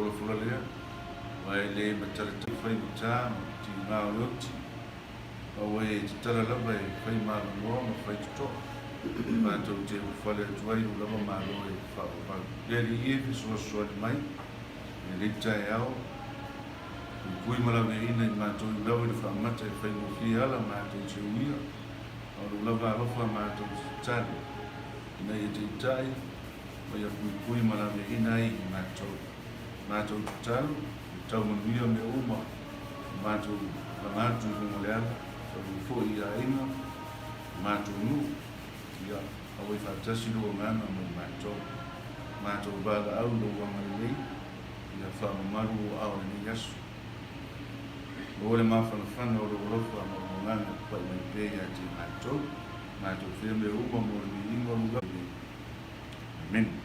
folafola lea, aua e le matalatala faigata ma tiga o le oti, a ua e tatala lava e fai maloloa ma fai totoa, matou te ulufale atu ai lou lava Malo e faaauau. Le Alii e fesoasoani mai i lenei taeao, puipui ma laveaiina i matou i lava i le faamata e faigofie ala matou te uia, a o lou lava alofa matou te tatalo, ina ia taitai ma ia puipui ma laveaiina ai i matou. Matou tatalo, ia tau manuia mea uma i matou laga atu i luga o le ala, talu foi i aiga, i matou nuu, ia auai faatasi lou agaga ma i matou. Matou valaau i lou agalelei, ia faamamalu ou ao i lenei aso. Maua le mafanafana o lou alofa ma lou agaga e papai mai pea ia te matou, matou faia mea uma mo le viiga o lou lava. Amene.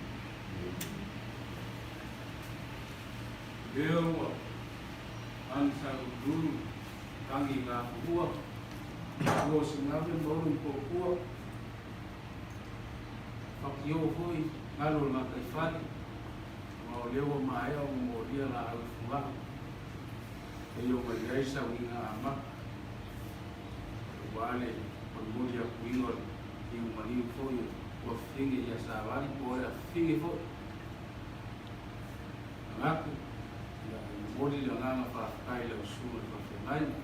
Lea ua tagi salululu, tagi gafuhua, ua o Sigave ma Olo i Popua, Fakio foi galu o le gataifale, aua o lea ua maea ona molia laau i Fogaa, e oo mai ai sauniga amata, aua le molimoli atuina o le liu maliu foi o tuafafine ia Savali po o le afafine foi. Manatu, ia, e momoli le agaga faafetai i lau susuga i le faafeagaiga,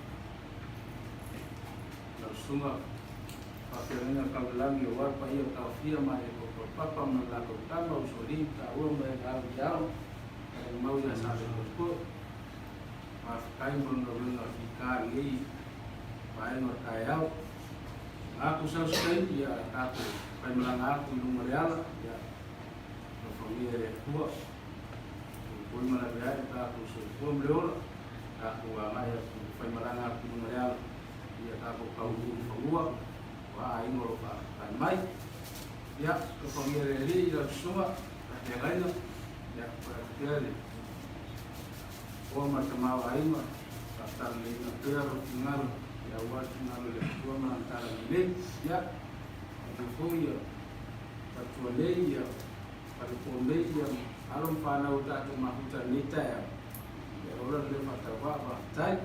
lau susuga faafeagaiga Taulelagi aua le paia o Taofia ma le Papa ma le latou tama, Usoalii, Taua ma le Laau i Ao, Talemau ia Salepolepo. Faafetai mo le galuega fita i lenei vaega o le taeao. Manatu sau se taimi, ia tatou faimalaga atu i luga o le ala, ia alofagia e le Atua. Puipui ma laveai lo tatou soifua ma le ola, tatou agai atu faimalaga atu i luga o le ala, ia tatou taunuu i fanua, aua aiga o lo o faafetai mai. Ia, alofagia e le Alii lau susuga, faafeagaiga, ia, oi atu pea le Atua ma le tamaoaiga, faatalalelei pea lou finagalo, ia aua le finagalo i le Atua ma Lana talalelei. Ia, faapea foi ia faletua nei, ia falepo nei, ia alo ma fanau o tatou mafuta i lenei taeao, ia ola le leo faatauvaa, faafetai.